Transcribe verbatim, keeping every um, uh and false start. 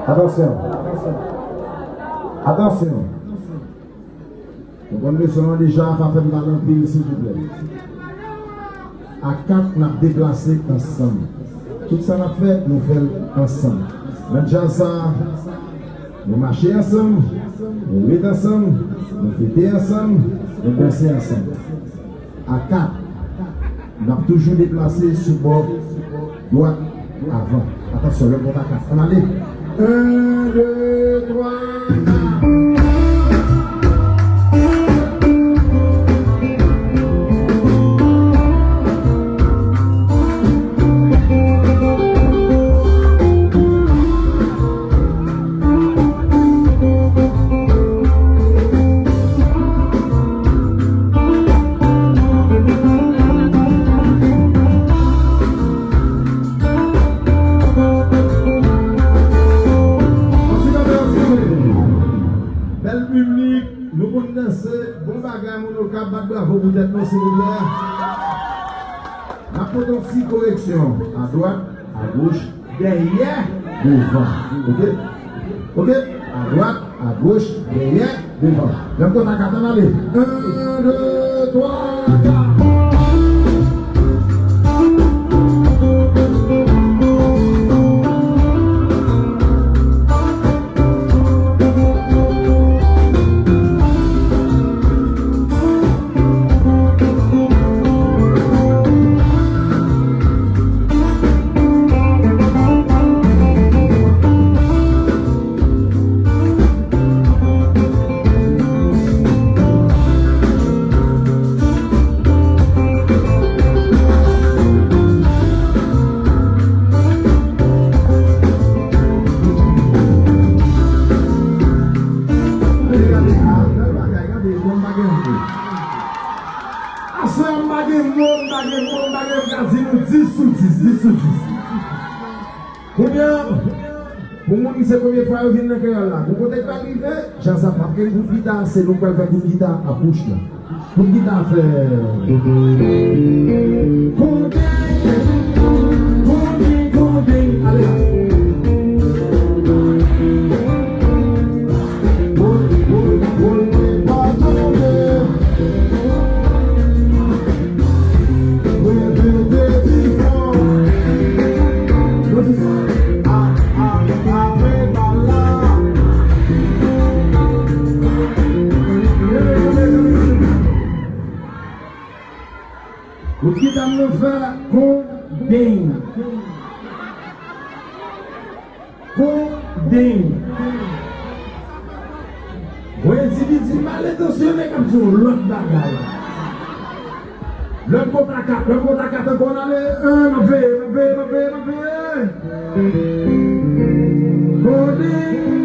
Atansyon. Atansyon. Nou konn leson an deja, pa fè m pale anpil, silvouplè. A kat, n ap deplase ansanm. Tout sa n ap fè, nou fè l ansanm. Nan djaz sa, nou mache ansanm, nou ret ansanm, nou fete ansanm, nou danse ansanm. A kat, n ap toujou deplase sou bò dwat avan. Atansyon, lè m konte a kat. Ann ale. Yon, de, twa, kat. Bèl piblik, nou konn danse, bon bagay, moun Okap, bat bravo pou tèt nou, silvouplè. N ap pote yon ti koreksyon. Adwat, agoch, dèyè, devan. Oke? Oke? Adwat, agoch, dèyè, devan. Lè m konte a kat, ann ale. Yon, de, twa, kat. Aswè a m pa gen mo, m pa gen mo, m pa gen mo, m ka di nou dis sou dis, dis sou dis. Kounye a, pou moun ki se premye fwa yo vin nan Kreyòl la, gon kote k pral rive, jan sa p ap gen kout gita, se nou k pral fè kout gita a bouch la. Kout gita fè. Kout, kout, kout, ale. Kout, kout, kout, pa tonbe. Repete pi fò. Yo di sa. A, a, apre bal la. Kout gita m nan fè kodenn. Kodenn. Gon endividi malentansyone k ap di yon lòt bagay. Lè m konte a kat, lè m konte a kat ankò, n ale. Yon, n ap veye, n ap veye, n ap veye, n ap veye. Kodenn.